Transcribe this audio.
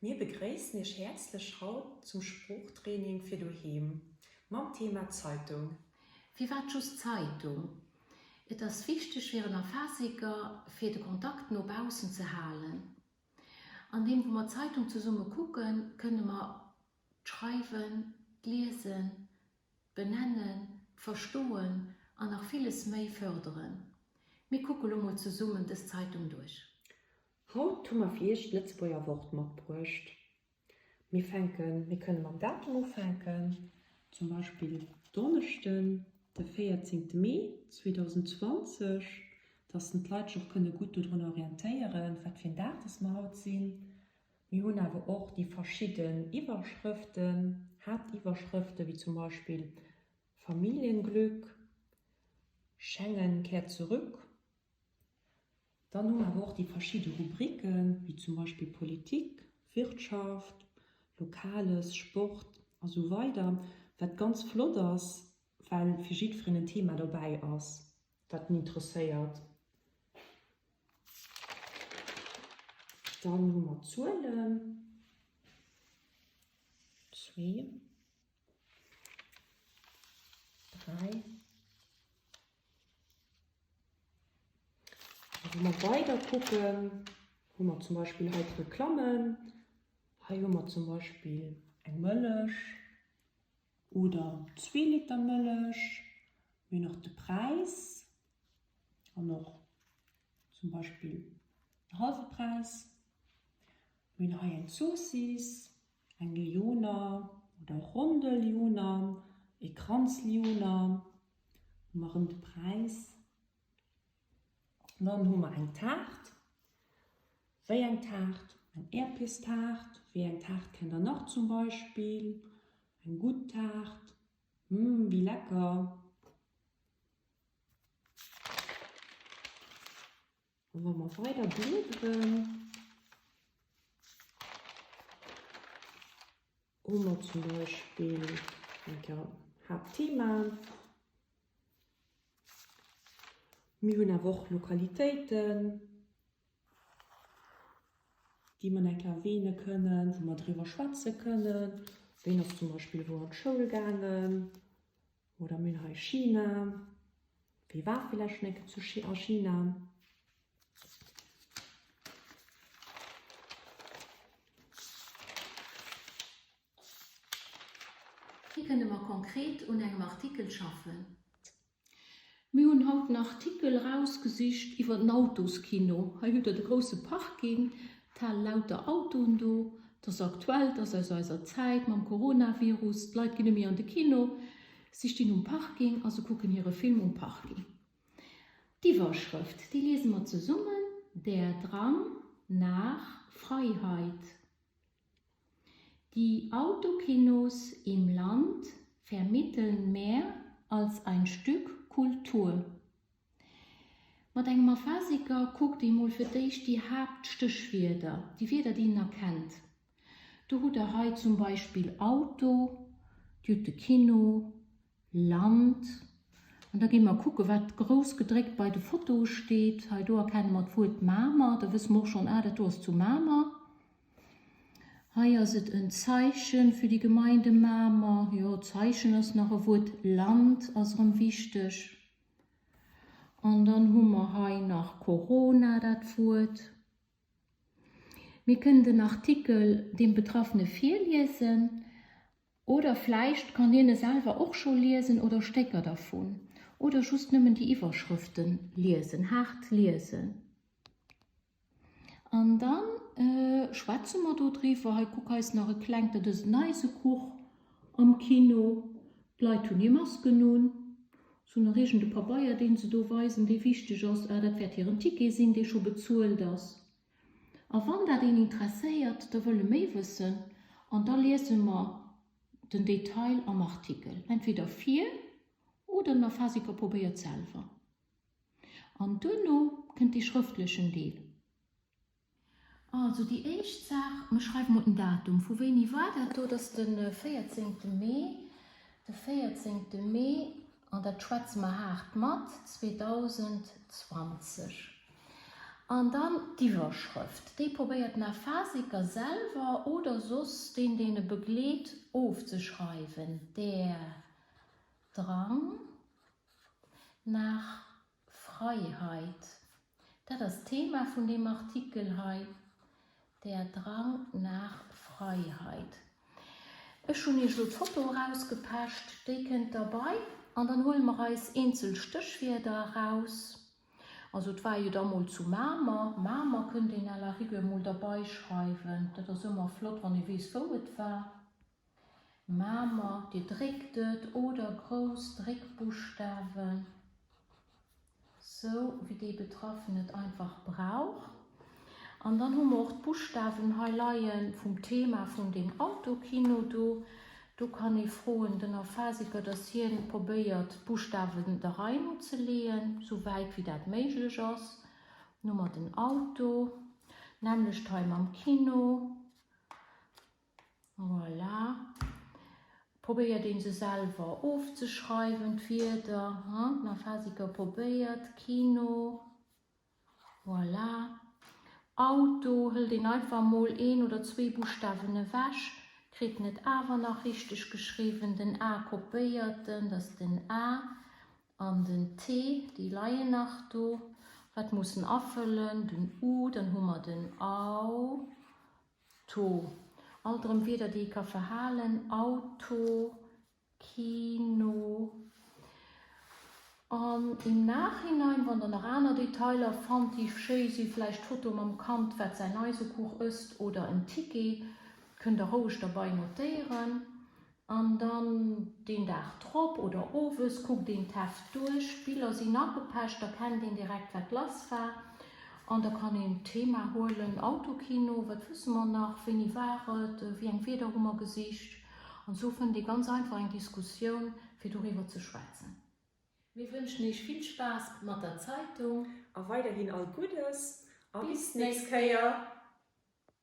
Mir begréissen Iech häerzlech haut zum Sproochtraining fir doheem mam Thema Zeitung. Firwat just Zeitung? Et ass wichteg fir en Aphasiker fir de Kontakt no baussen ze halen. An deem wou mer d'Zeitung zesumme kucken, kënne mer d'Schreiwen, d'Liesen, d'Benennen, d'Verstoen an nach villes méi fërderen. Mir kucke lo mol zesummen dës Zeitung duerch. Haut hu mer fir iech d'Lëtzebuerger Wort matbruecht. Mir fänken, mir kënne mam Datum ufänken, zum Beispill Donneschden, de 14 Mee 2020, dass den d'Leit sech och kënne gutt dodrun orientéieren, wat fir en Dag dass mer haut sinn. Mir hunn awer och déi verschidden Iwwerschrëften, Haaptiwwerschrëften, wéi zum Beispill Familienglück, Schengen kehrt zurück. Dann hu mer awer och déi verschidde Rubriken, wéi zum Beispill Politik, Wirtschaft, Lokales, Sport a sou weider, wat ganz flott ass, well fir jiddwereen en Thema dobäi ass, wat en interesséiert. Dann hu mer d'Zuelen, zwee, dräi. Wa mer weider kucken, hu mer zum Beispill hei d'Reklammen. Hei hu mer zum Beispill eng Mëllech oder zwee Liter Mëllech. Mir hunn och de Präis an och zum Beispill den hallwe Präis. Mir hunn hei eng Zoossiss, eng Lyoner oder Ronde Lyoner, ee Kranz Lyoner. Hu mer erëm de Präis. Dann hu mer eng Taart. Wéi eng Taart? Eng Äerpierstaart. Wéi eng Taart kennt der nach zum Beispill? Eng gutt Taart. Mmh, wéi lecker! A wa mer weider bliederen, hu mer zum Beispill eng Kéier Haaptthema. Mir hunn awer och Lokalitéiten, déi mer eng Kéier erwähne kënnen, wou mer driwwer schwätze kënnen. Ween ass zum Beispill wou an d'Schoul gaangen? Oder mir hunn hei China. Wie war villäicht schon eng Kéier zu a China? Wéi kënne mer konkret un engem Artikel schaffen? Mir hunn haut en Artikel erausgesicht iwwer den Autoskino. Hei hutt der de grousse Parking, et hale lauter Autoen do. Et ass aktuell, et ass aus eiser Zäit mam Coronavirus. D'Leit ginn net méi an de Kino, si stinn um Parking a se kucken hire Film um Parking. D'Iwwerschrëft, déi liese mer zesummen, Der Drang nach Freiheit. Die Autokinos im Land vermitteln mehr als ein Stück Kultur. Mat engem Aphasiker kuckt ee mol fir d'éischt déi Haaptstéchwierder, déi Wierder, déi en erkennt. Do hutt der hei zum Beispill Auto, Dir hutt de Kino, Land. An da gi mer kucke wat grouss gedréckt bei de Fotoe steet. Hei do erkenne mer d'Wuert Mamer. Da wësse mer och schonn, ah dat do ass zu Mamer. Hei ass et en Zeichen für die Gemeinde Mamer. Jo, Zeichen ass nach e Wuert. Land ass erëm wichteg. An dann hu mer hei nach Corona, dat Wuert. Mir kënnen den Artikel dem Betraffene virliesen oder vläicht kann hien e selwer och scho liesen oder Stécker dervun oder just nëmmen déi Iwwerschrëfte liesen, haart liesen. An da schwätze mer do driwwer. Hei, kuck, hei ass nach e klengt, dat ass en Eisekuch am Kino. D'Leit hunn hir Masken un. Se hunn nach iergend e Pabeier, dee se do weisen, dee wichteg ass. Ah, dat wäert hiren Ticket sinn, dee scho bezuelt ass. A wann dat een interesséiert, da wëll e méi wëssen an da liese mer den Detail am Artikel entweder vir oder den Aphasiker probéiert selwer. An duerno kënnt dee schrëftlechen Deel. Also déi éischt Saach, mir schreiwe mol den Datum. Vu wéini war dat do? Dat ass de 14 Mee, de 14 Mee, an dat schwätze mer haart mat, 2020. An dann d'Iwwerschrëft, déi probéiert den Aphasiker selwer oder soss deen, deen e begleet, ofzeschreiwen, Der Drang nach Freiheit. Dat ass d'Thema vun deem Artikel hei, Der Drang nach Freiheit. Ech hunn Iech elo d'Foto erausgepecht, déi kënnt derbei an dann huele mer eis eenzel Stéchwierder eraus. Also et war jo da mol zu Mamer. Mamer kënnt een à la rigueur mol derbei schreiwen, dat ass ëmmer flott wann ee weess wou et war. Mamer, Dir dréckt et oder grouss Dréckbuschtawen, sou wéi dee Betraffene et einfach brauch. An dann hu mer och d'Buschtawen hei leie vum Thema vun deem Autokino do. Do kann ee froen den Aphasiker, dass hien probéiert d'Buschtawen der Rei no ze leeën, sou wäit wéi dat méiglech ass. Dann hu mer den Auto, nämmlecht hei mam Kino. Voilà. Probéiert een se selwer ofzeschreiwen, d'Wierder. Den Aphasiker probéiert, Kino. Voilà. Auto, hëlt een einfach mol een oder zwee Buschtawen ewech, kritt en et awer nach richteg geschriwwen. Den A kopéiert en, dat ass den A. An den T, déi leien nach do. Wat muss en afëllen? Den U, dann hu mer den Au. To. Alt erëm Wierder, déi ee ka verhalen, Auto, Kino. An im Nachhinein, wann Der nach aner Detailer fannt, déi schéi sinn, vläicht d'Foto mam Kand, wat säin Eisekuch ësst, oder en Ticket, kënnt Der roueg derbei notéieren. An dann deen Dag drop oder owes kuckt een d'Heft duerch, d'Biller sinn agepecht, da kennt een direkt wat lass war an da kann een d'Thema huelen, Autokino, wat wësse mer nach, wéini war et, wéi eng Wierder hu mer gesicht an esou fënnt ee ganz einfach eng Diskussioun fir doriwwer ze schwätzen. Mir wënschen iech vill Spaass mat der Zeitung. A weiderhin all Guddes a bis d'nächst Kéier.